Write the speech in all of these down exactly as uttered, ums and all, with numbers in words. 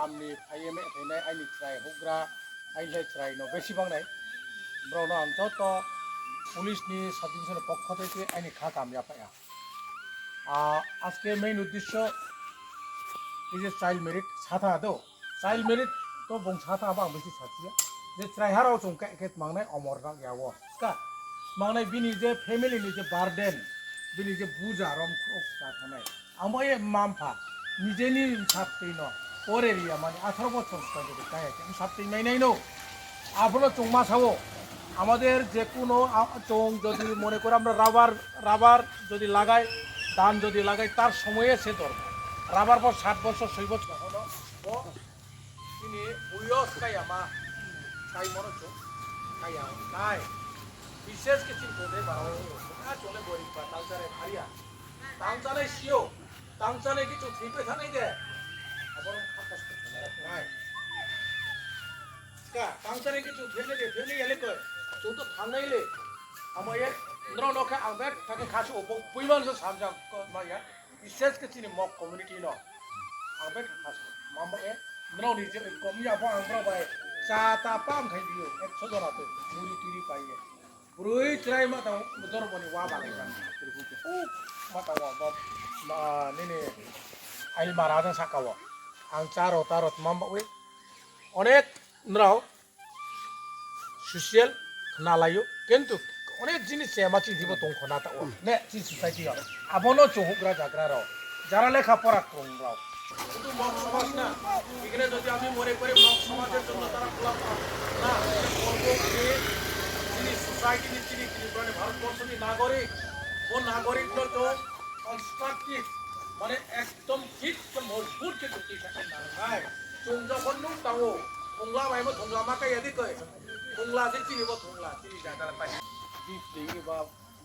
Amni phaiyeme phainai aini chwrai hukgra, aini chwrai no besi bangnai. Borok no ang joto police ni sub division pokho tei tei aini kha kamya phaiya. Ah, aske main uddesho ei je child marriage satha do. Child marriage to bong satha ba ang besi sachiya. Je chwrai harao chwng khe khe mangnai omor bang ya o. Ka mangnai bini je family ni je burden, bini je buja rom khok sa thanai. Amo ye mampha, nijeni saptwi no, pore riya mani atharo bochor sita jodi kaya khe saptwi mainai no. Aphano chwng ma sao, amader je kuno a-, chwng jodi mone kore amra rubber, rubber jodi lagai, dhan jodi lagai, tar somoye se dorkar. Rubber bo sat bochor, soi bochor hono bo chini buyos kaya ma, kai mono chwng kaya nai. Bishes khe chini tongthai bara o, a chole gorib ba, tal chare bhariya. Tang chanai sio, tang chanai kichu thwipe thanai de. Abono khakas nai. Ka, tang chanai kichu thwinai de, thwinai yale koi. Chwng to thangnai le. Amo ye, nrok nokha ang bek thake khasu opo, puiman se samjang ko maya. Bises khe chini mok community no. Ang bek khasu. Mamo e, nrok ni je kom ya bo ang bro bai. Cha ta pam khai dio, ekso jona to. Muri tiri pai ye. Brui chwrai ma tang dor boni wa balai kan. Oh, ma tang wa ba, ma, nini ail mara jang saka wa. Ang charo taro tmam ba wi. Onek nrao social khna laio, kintu onek jinis se ma chini thibo tong khona ta o. Ne chi society o. Abono chuhukra jagra rao. Jara lekha pora krung rao. শুধু মগ সমাজ না, এখানে যদি আমি মনে করি মগ সমাজের জন্য তারা গোলাপ না, এটা করবো আমি যিনি সোসাইটি নি যিনি ত্রিপুরানি ভারতবর্ষ নি নাগরিক, ও নাগরিক তো কনস্ট্রাকটিভ, মানে একদম ফিট মজবুত যে দুটি থাকে না ভাই। তুমি যখন নুন তাও, থংলা ভাই মো থংলা মাকা ইয়াদি কয়, থংলা যে চিনি বো থংলা, চিনি জায়গা পাই। बीफ देंगे বা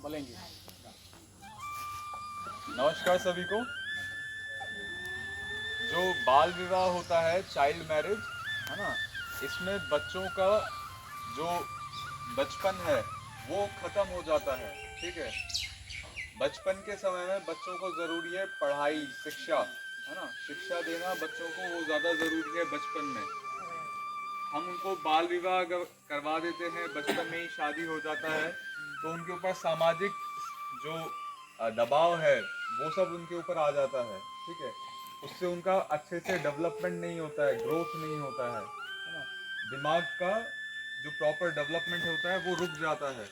बोलेंगे। नमस्कार सभी को। जो बाल विवाह होता है, चाइल्ड मैरिज, है ना, इसमें बच्चों का जो बचपन है वो ख़त्म हो जाता है। ठीक है, बचपन के समय में बच्चों को ज़रूरी है पढ़ाई, शिक्षा, है ना, शिक्षा देना बच्चों को वो ज़्यादा ज़रूरी है बचपन में। हम उनको बाल विवाह अगर करवा देते हैं, बचपन में ही शादी हो जाता है, तो उनके ऊपर सामाजिक जो, अ, दबाव है, वो सब उनके ऊपर आ जाता है। ठीक है, उससे उनका अच्छे से डेवलपमेंट नहीं होता है, ग्रोथ नहीं होता है, है ना? दिमाग का जो प्रॉपर डेवलपमेंट होता है, वो रुक जाता है।